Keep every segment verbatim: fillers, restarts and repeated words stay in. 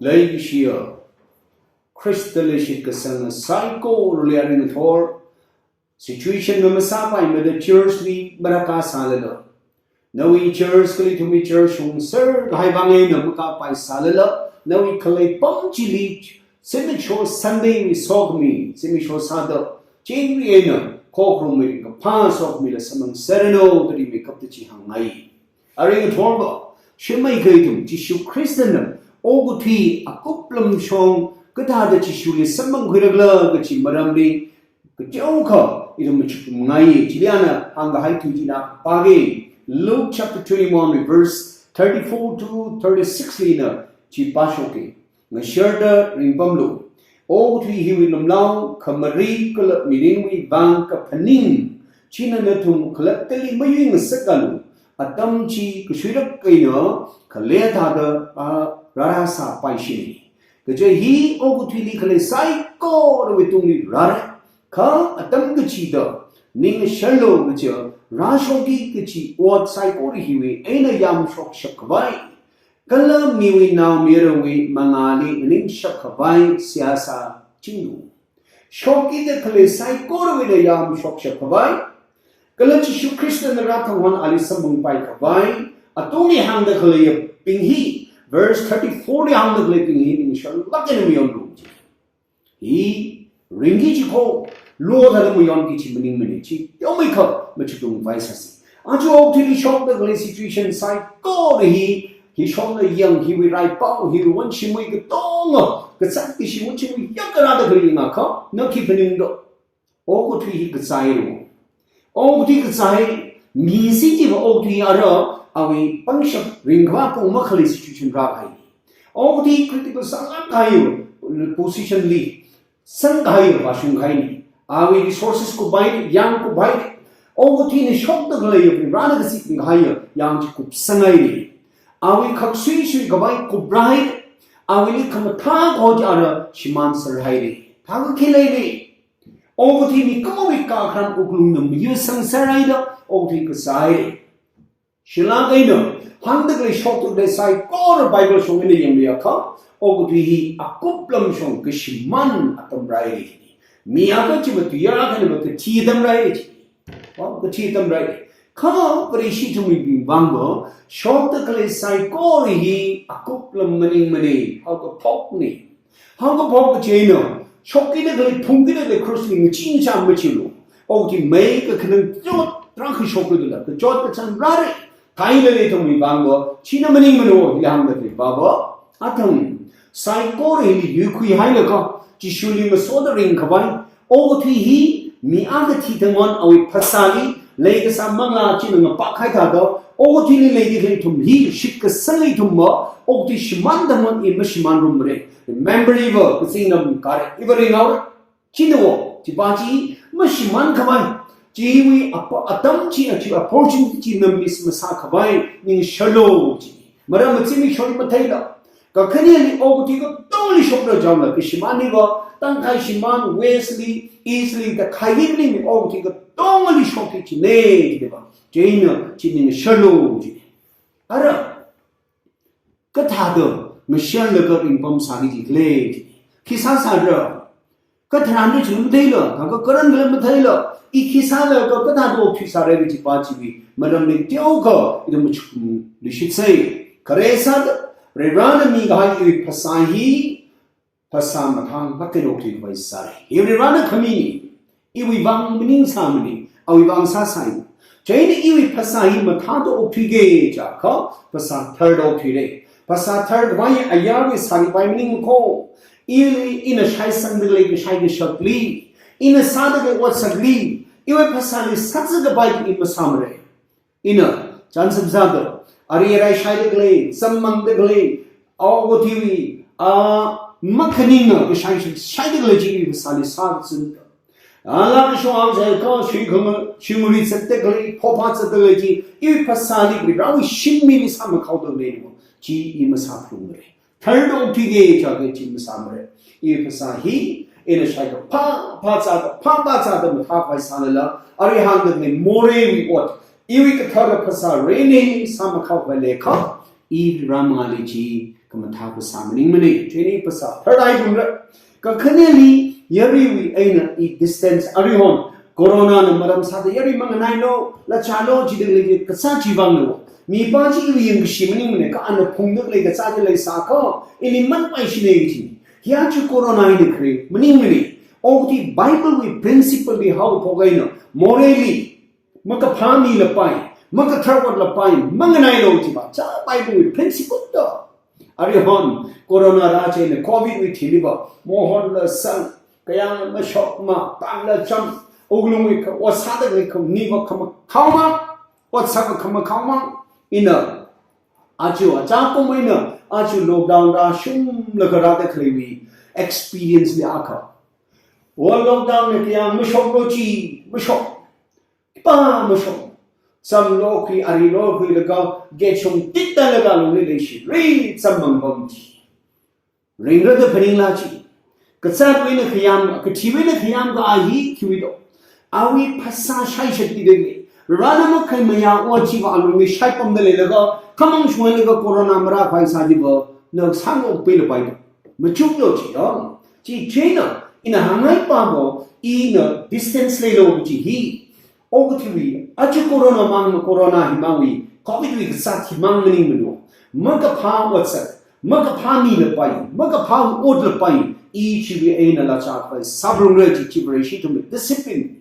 Leikashiya Khristali shitkasanga saikorali aring ngathor, situation na masāpaimada church li marākha sālala, nawui church kala ithumwui church shongser kahai vang eina makāpai sālala, nawui khalei pam chili zimiksho Sunday wui sokhami, zimiksho sāda, chingri eina khokharum mi kaphā sokhamila samphangserranu da rimeikapta chi hāngngai. Aring ngathorva, shimei kha ithum Jishu Khristana okathui akuplam shong kathāda Jishuli samphangkhuirakhala kachi maramli kateokha ithum machukngai. Chili ana hāngkahai tui china pāki, Luke chapter twenty-one, verse thirty-four to thirty-six li ina chi pāshoki. Ngasharda ringpamlu. Okathui hiwui lumlao, khamari kala mirinwui vang kaphaning china nathum khalattali mayuingasakalu. Atam chi kashuirak eina khalei thāda, a, rārāsāpaishini. Kaja hi okathuili khalei saikorawui tungli rāra. Kha atam kachida ning sharlo kaja rāshokki kachi ot saikora hiwui eina yamshokshap khavai, kala miwui naomayarawui mangāli nganingshap khavai seihā sāchinglu. Shokkida khalei saikorawui eina yamshokshap khavai, kala Jishu Khristana rāthang hon ali samphangpai khavai, atungli hāngda khaleiyabing hi, verse thirty-four li hāngda khaleibing hi ning sharlāk eina mayonlu. Hi ringki chikho, lo thāda mayonki chi maningmana, chi teomeikha machukngai sāsi. Aja okathuili shokda khalei situation saikora hi, hi shokna yang, hiwui raipao, hiwui wanshimwui katonga, kazat kashi wanshimwui yakarāda khalei ngakha, na khi phaningdo? Okathui hi kazāiru. Okathui kazāi, mi singchiva okathui ara, awui pangshap ringkhavā pung makhalei situation rākahai. Okathui critical sālāk kahai position li sangkahai, vāshungkahaina. Awui resources kuphaina, yang kuphaina. Okathuina shokda khalei, Varena kazipkahai yang chi kupsanghaina. Awui khaksui shuikhavai kuprāhaina. Awuili khamathā kho chi ara shimānserhaina. Thākha khi leili? Okathui mikumowui kakharan wuklungna mayuisangserhaida, okathui kazāi. Shilāk eina, hāngda khalei shokda khalei saikora Bible shong eina yangmiakha, okathui hi akuplam shong kashimān atam rāi. Mi akha chiva tuiyār akhana va kathi atam rāi. Oh, kathi atam rāi. Kha Vareshi ithumwui bing vangva, shokda khalei saikora hi akuplam maningmana, haokaphokna. Haokaphok kachi eina, shokkida khalei, phungkida khalei cross li ngachee ngacham machilu. Okathui mei kakhanang chot, tarākha shoklu dala, kachot kachāng rāra. Thāilala ithumwui vangva, china maningmana, hili hāngda khalei vava. Athang, saikora hili yuikhuihailaga, Jishuli masoda ringkhavai, okathui hi mi akha thithang hon awui phasāli, leikasā manglā china ngapakhai thāda, okathuili leida khalei ithum hi, shitkasang ithumva, okathui shimānda hon i mashimānrumra. Remember iva, kazingram kare, iva ringhaora. China wo, chiva chi mashimānkhavai, chiwui apa-, atam chi, achi opportunity china miss masākhavai, ning sharlo chi. Maram machimi shori matheila. Kakhaneli okathui katongli shokra jamla, kashimānli va, tangkhai shimān, west li, east li, da khaili mi okathui katongli shokki china, chiva. Chieina, chi ning sharlo chi. Ara, kathāda, ngasharlaga ringpam sāki jikhala, khi sāsāra. Katharan ri chungdei la, kha kha karan kala matheila, i khi sālaga kathāda okthui sāra kajipa chiwui maramli teokha, ithum machuk, mm, luishitsei. Khare sāda, Varena mikahai iwui phasā hi, phasā mathālāk eina okthuikhavai sāra. Hi Varena khamina, iwui vang maningsāmana, awui vang sāsai. Chieina iwui phasā hi mathāda okthuiki jiakha, phasā tharda okthuira. Phasā tharkhavai ayarwui sāripai maningmakho. Ili ina shaisangda khalei kashai kashakli, ina sāda khalei otsakli, iwui phasāli sāzakapai i masāmara. Ina, chānsam sāda, ari arai shaida khalei, sammangda khalei, okathuiwui, a, makhaninga kashai shaida khalei chi iwui phasāli sāzan. Ala kashong ang jai ka, shui khang, shui muri zatda khalei, phopha zatda khalei chi, iwui phasāli khalei, Varewui shimli sāmakhaoda khalei, chi i masāphalungra. Tharda okthuiki jiakha chi masāmara. Iwui phasā hi, ina shaikaphā, phā zāda, phā, phā zāda mathākhavai sālala, ari hāngda khalei moreiwui ot, iwui kathara phasā rene sāmakhaokhavai leiakha, i Vare mangāli chi, Kamathā phasā maningmana, chieina phasā tharlai dungra. Kakhaneli yaruiwui eina i distance, arihon, corona na maram sāda yarui manganailu, lachālu, jidalei kazā chiwui vangna. Mipā chi iwui yangkashi maningmana, kha ana phungda khalei kazā chi leisākha, ili manpaishina kaji. Hiya chi corona hina khare maningmana. Okathui Bible wui principle li haophok eina, morally, makaphā milapai, makathar otlapai, manganailu chiva, cha Bible wui principle da. Arihon, corona rā chieina, covid wui thiliva, mohon la sang, kayang mashok ma, pang la cham, wuklungwui kha, ot sāda khalei kha, niva khama, khaoma, ot sākha khama, khaoma, ina, aja, aja kum eina, aja lockdown rāshunglaga rāda khaleiwui experience li akha. Wo lockdown na kayang mashoklu chi, mashok. Pā mashok. Cham lokhui, ari lokhuilaga, gate shung tiktālaga lungli leishi, ri cham mangbam chi. Ringra da phaningla chi. Kazātwui eina khayam, kathiwui eina khayam kha a hi khiwui do. Awui phasā shaishat tidalei. Rana makhai maya ot chiva alungli shaipamda leilaga, khamang shunglaga corona marākhavai sāchiva, na sāngapeila pai do. Machuklu chi do. Chi chieina, ina hāngngai pābo, ina distance leilu chi hi. Okathuiwui, aja corona mang, corona himangwui, covid wui kazāt himang maningmana. Makaphā otsak, makaphā milapai, makaphā otlapai, i chiwui eina lachāpai, sabrung re chi chi Vareshi ithumwui discipline.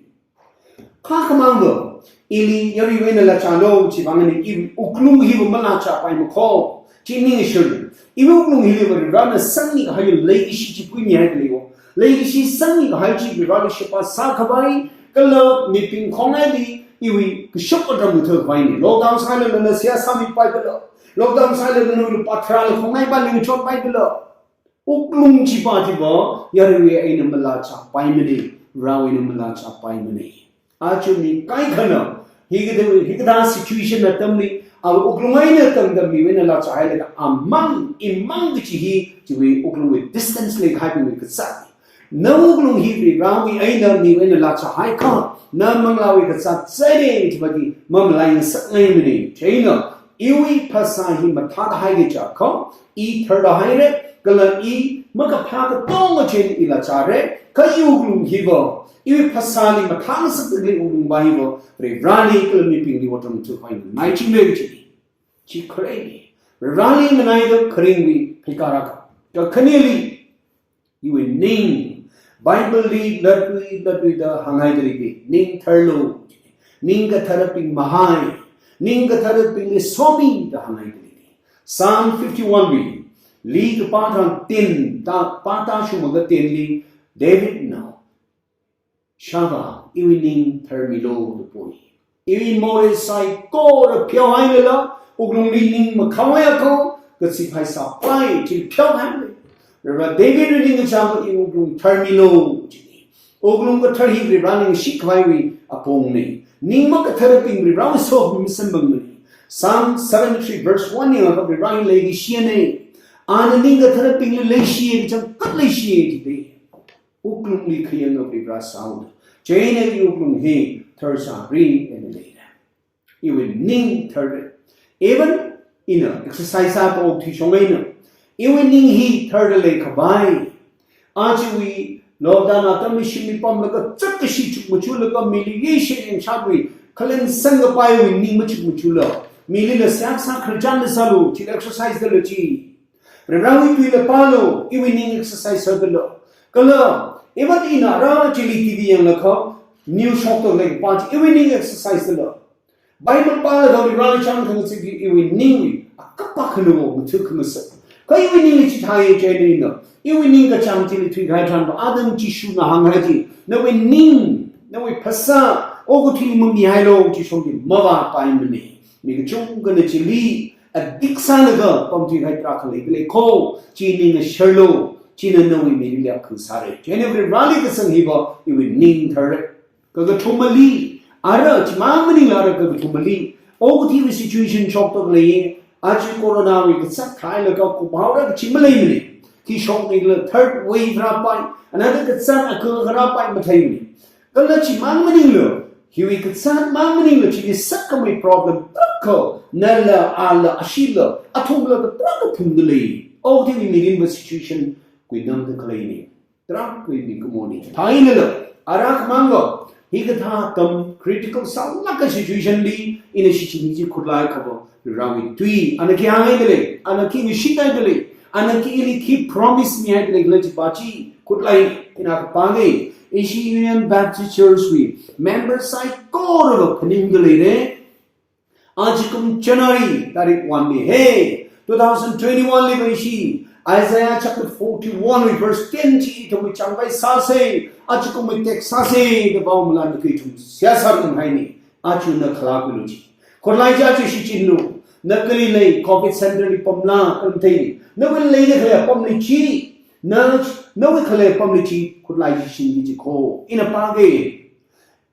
Kha khamangva, ili yaruiwui eina lachālu chiwui vangna iwui wuklung hiva malachāpai makho. Chi ningshir. Iwui wuklung hiliva Varena sangni kahai leishi chi pui mihai khalei wo. Leishi sangni kahai chi Vareli sheba sākhavai, kala mibing khongnaili, iwui kashok otram ngathākhavaina. Lockdown sālala na seihā sāmipai dala. Lockdown sālala na lupā tharāla khongnai pā lingchotpai dala. Wuklung chipa chiva, yaruiwui eina malachāpaimana, Varewui eina malachāpaimana. Aja mi kaikhana, hikathā, hikathā situation atamli, awui wuklung eina tangda miwui eina lachāhailaga, amang, imang kachi hi, chiwui wuklungwui distance leikahaibingwui kazāt. Na wuklung hi Varewui eina miwui eina lachāhaikha, na manglāwui kazāt chāne, chiva hi, mamalai ngasakngaimana. Chieina, iwui phasā hi mathāda haiki chiakha, i tharda haira, kala i makaphā katonga chieina i lachāra, kha iwui wuklung hiva, iwui phasāli mathāngasakda khalei wuklung va hiva, Vareli kala mibingli otram ngathākhavaina, nai chingre kaji. Chi kharena. Vareli nganaida kharingwui pheikāra kha. Kakhaneli, iwui ning, Bible li latui, latuida hāngngai khalei, ning tharlu, ning katharabing mahai, ning katharabingli somi da hāngngai khalei. Psalm fifty-one wui, li kapā tharān ten, ta, pā tashungmaka ten li, Davidna, Shāvā, iwui ning tharmilu da poi. Iwui morei saikora pheohailala, wuklungli ning makhaohai akha, kazip haisāpai, chi pheohai. Rara David ning kachāng iwui wuklung tharmilu, chini. Wuklung kathar hi Varena ningshikhavaiwui apongna. Ning makatharabing Varewui sokhami masamphangmana. Psalm seventy-three verse one yangakha Vareli leikashina. Ana ning katharabingli leishiya, kachangkhat leishiya, chida. Wuklungli khayang Vare sāhaoda. Chieina iwui wuklung hi tharsāra eina leira. Iwui ning tharra. Even ina exercise sāda okathui shong eina, iwui ning hi tharda leikhavai. Ajawui lockdown atamli shimli pamlaga chak kashi chukmajalaga mili yeshi yangshāwui, khalen sangkapaiwui ning machukmajala. Milila seihā sā khararchan sālu, chila exercise dalu chi. Varewui tuila pālu, iwui ning exercise sādalu. Kala, even ina rā chili T V yanglakha, news shokda leikapā chi, iwui ning exercise dalu. Bible pālaga Vareli chānkhangachee iwui ningwui, akapa khanuwo, ngathā khangasak. Kha iwui ningli chithāya chieina, iwui ning kachāng chili thuikahai tharan va, Adam Jishuna hānghai chi, nawui ning, nawui phasā, okathuili mamihailu, chi shongli mavāpaimana. Mi kachungkhana chili, addict sālaga pamthuikahai tarākha leidalei kho, chi ning ngasharlu, china nawui mirinli akhang sāra. Chieina Vareli kasang hiva, iwui ning tharra. Kakathumali, ara, chimang maningla ara kakathumali, okathuiwui situation shokda khalei, aja corona wui kazāt thailaga kuphaora kachi maleimana. Khi shoknila third wave rāpai, another kazāt akha rāpai matheimana. Kala chimang maningla, hiwui kazāt mang maningla chili sakkhamei problem tarākha, nala, ala, ashila, athumla tarākha phungdalei. Okathuiwui mirinva situation kuinamda khaleina. Tarākhawui mikumoni. Thāngnala, ara khamangva, hikathā atam critical sālāka situation li, ina shichinki chi khutlai khavai, Varewui tui, ana khi hānghaida lei, ana khi ngashithaida lei, ana khi ili khi promise mihaida lei, khala chiva chi, khutlai, ina kapāngai, ishi Union Baptist Church wui, member saikorava phaningda leira, ajakum January tarik one li, hey, two thousand twenty-one liva ishi, Isaiah chapter forty-one wui verse ten chi ithum chāngvai sāsa, ajakumwui text sāsa, da pao malā na khi ithum seihā sāra haina, aja na khala kulu chi. Khutlai chi aja shichinlu, na kali lei, covid center li pamla, kala thei, nawui leida khalei apamli chi, na, nawui khalei apamli chi, khutlai chi shichinki chi kho, ina pāngai.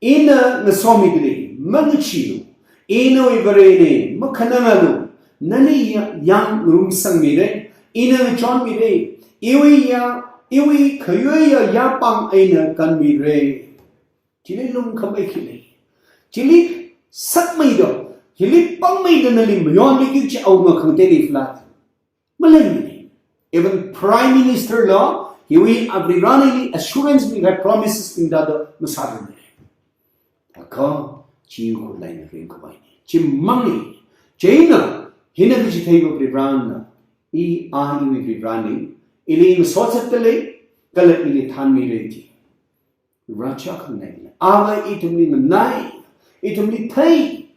Ina ngasomida lei, mangacheealu. I nawui Varena, makhanangalu. Nali ya-, yang ngarumsangmira. Ina ngachonmira. Iwui ya, iwui khayui ya, yapāng eina kanmira. Chili lungkhamei khi lei. Chili sakmeida, chili pāngmeida nali mayonmiki kaji awunga khangatei lei flat. Maleimana. Even Prime Minister la, hiwui Varena ili assurance mikahai promises bing thāda masāthuimana. Kha, chi khutlai na ringkhavaina. Chimangna. Chieina, hina kachitheiva Varena, i a iwui Varena, ili masot zatda lei, kala ili thanmira chi. Raja khangaina. Ava ithumli nganai, ithumli thei.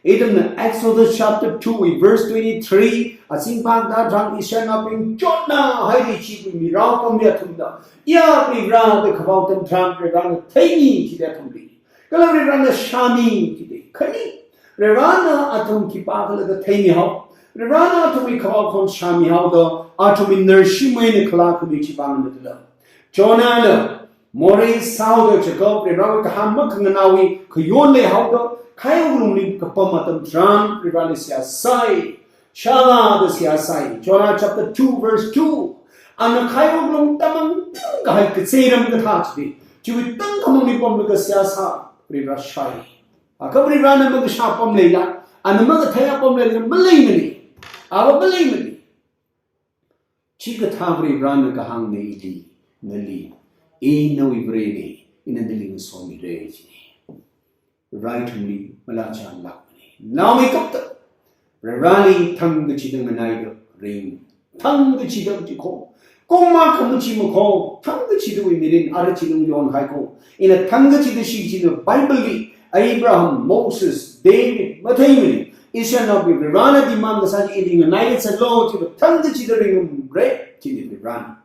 Ithumna Exodus chapter two verse twenty-three, azingpam da tharan Israelnaobing chotnahaida Egypt wui mirao pamli athumna, ya Vare da kaphao atam tharan Varena theimi jida athumli. Kala Varena shāmi jida. Khani, Varena athum khipākhala da theimihao. Varena athumwui kaphao khon shāmihaoda, athumwui ngarshimwui eina khalā khami chi vang na dala. Jonahna, morei sāhaoda chiakha, Varewui kahāng makhanganāwui khayon leihaoda, khaiwui wuklungli kapam atam tharan, Vareli seihā sai, shala da seihā sai. Jonah chapter two verse two. Ana khaiwui wuklung tamang kahai katseiram kathā chili, chiwui tangkhamangli pamlaga seihā sā, Vare shai. Akha Varena makashā apam leila, ana makathei apam leila, maleimana. Ava maleimana. Chikathā Varena kahāngna ili, nali, i nawui Varena, ina nali ngasomira jina. Vare ithumli malāchanlākmana. Naomeikapta, Vareli thangkachida nganaida ring. Thangkachida chi kho. Kongma khamachee makho, thangkachidawui mirin ara chi lungyon haikho. Ina thangkachida shichinda Bible li, Abraham, Moses, David, matheimana. Israelnaobing Varena demand kasā chi ili nganaida zatlu, chiva thangkachida ringra, jina Varena.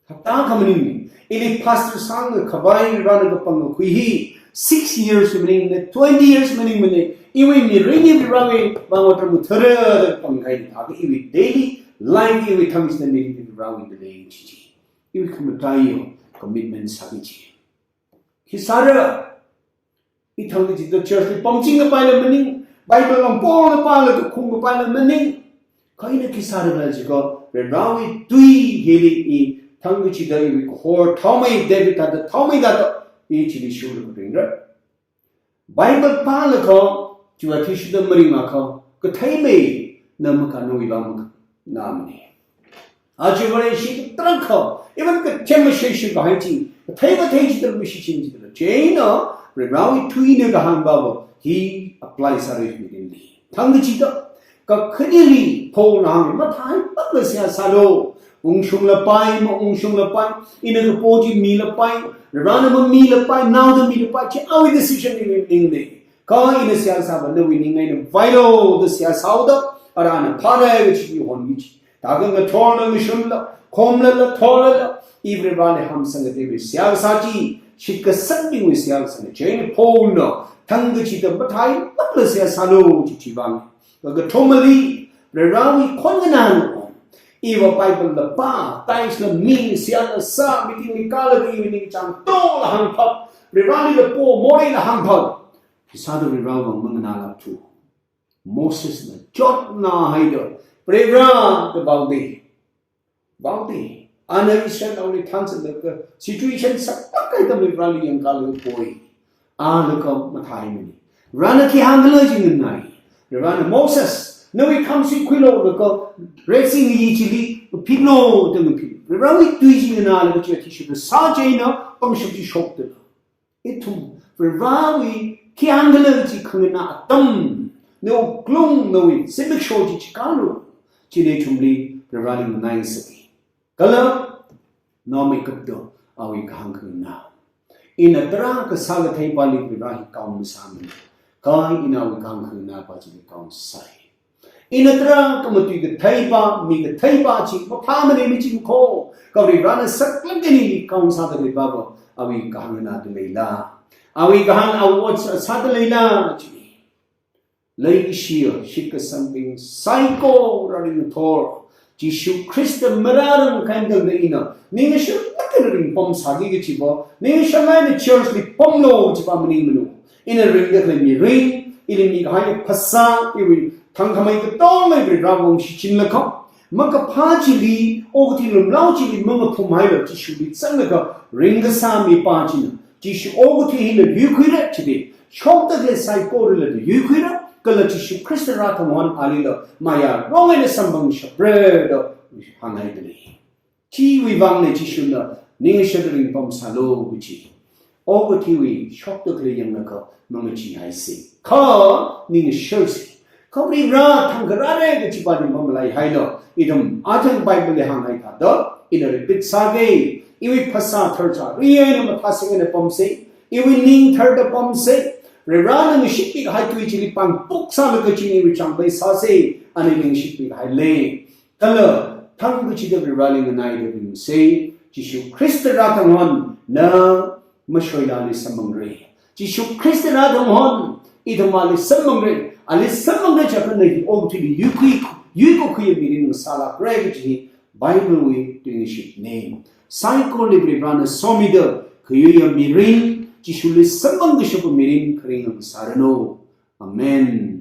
Hapta kha maningmana. Ili pastor sāngkhavai Varena kapangkakhui hi, six years maningmana, twenty years maningmana. Iwui mirin hi Varewui vang otram muthara da pangkahai, akha iwui daily life iwui thangkachida mirin hi Varewui dalei chi chi. Iwui khamataiya commitment sāki chi. Khi sāra, i thangkachida church li pamchingkapaila maning, Bible vang pongkapaila kakhungkapaila maning. Kha ina khi sāra khala chiakha, Varewui tui hili i thangkachida iwui kahor thaomei, David thāda thaomei thāda, i chili shurlaga ringra. Bible pālaga, chiwui athishurda maringakha, kathei mei, na makha nawui vang makha, namana. Aja Vare shitharan kha, even kathem mashei shikahai chi, kathei kathei chithāda mashichin chithāda. Chieina, Varewui tuina kahāng pava, hi apply sāra mirinli. Thangkachida, kakhaneli, Paulna hāng, matheimakla seihā sālu, ungshunglapai, maungshunglapai, ina kapo chi milapai, Varena mamilapai, naoda milapai, chi awui decision ni, ni, ni. Kha ina seihā sāva nawui ning eina vailu da seihā sāhaoda, arana phārai kachi honki chi. Thākha ngathorla ngashunla, khomlala, thorlala, i Vareli hamsang katheiwui seihā sā chi, shitkasangwui seihā sāna, chieina Paulna, thangkachida matheimakla seihā sālu chi chi vang. Kha kathumali, Varewui khon nganāna. Iva Bible la pā, tithes la mi, seihā la sā, meeting li kālaga iwui ningchāng tola hāngphap, Varelila po, moreila hāngphap. Khisāda Varewui vang manganālākthu. Mosesna chotnahaida, Vare Vare da vaoda. Vaoda. Ana Israelnaoli thanzatlaga situation saklāk kahai atamli Vareli yangkālaga poi. Ana kha matheimana. Varena khi hāngkhala chi nganai. Varena Moses, nawui khamsi khuilu laga Red Sea ngayi chili Philo, tang philo. Varivarawui tui chi nganālaga chi athishurda sāchina, pangshap chi shokta. Ithum Varivarawui khi hāngkhala chi khanganā atam, nawui wuklung, nawui zimiksho chi chikālu. Chili ithumli Varivarali nganāngasaka. Kala, naomeikapta awui kahāng khanganā. Ina tarākha sākathei pali Varivara hi count masāmana. Kha ina awui kahāng khanganā pa chili count sāi. Ina tarākha matui kathei pa, mi kathei pa chi maphāmana, mi chi makho. Kha Varivarana saklāk eina count sāda leipa pa, awui kahāng nganāda leila, awui kahāng awui ot sā-, sāda leila chi. Leikashiya shitkasangabing saikora ringkathor, Jishu Khrista marārangkahai tangda ina ningshilāk eina ringpam sāki kachi pa, ningshilāk eina church li pamlu kachi pa maningmana. Ina ringda khalei mirin, ili mikahai phasā, iwui thangkhamei katonga Varivara vang shichinlaga, makaphā chili, okathui lumlao chili mangaphumhaila, Jishuli zanglaga ringkasā mipa china, Jishu okathui hila yuikhuira chili, shokda khalei saikorala da yuikhuira, kala Jishu Khrista rāthang hon alila mayarong eina samphangshapra da hānghaida lei. Chiwui vangna Jishuna ningshilāk eina ringpam sālu kachi. Okathuiwui shokda khalei yanglaga mangacheehaisa. Kha ningshilsa. Kha Varivara thangkha rāra kachi pa chi mamalaihailu. Ithum athang Bible li hānghai thāda, ina repeat sāga. Iwui phasā tharchari eina mathāsing eina pamsa. Iwui ning tharda pamsa. Varivarana ngashitmikahai tui chili pāngpuk sālaga chi iwui chāngvei sāsa. Ana ngashitmikahai lei. Kala thang kachida Varivarali nganaida ringsa, Jishu Khrista rāthang hon na mashoila ali samphangra. Jishu Khrista rāthang hon ithum ali samphangra. Ali samphangra chiakha na hi okathuili yuikhui, yuikakhuiya mirin ngasālākra kachi hi Bible wui tuingashitna. Saikorali Varivarana somida kayuiya mirin, Jishuli samphang kashapa mirin kharing ngasāranu. Amen.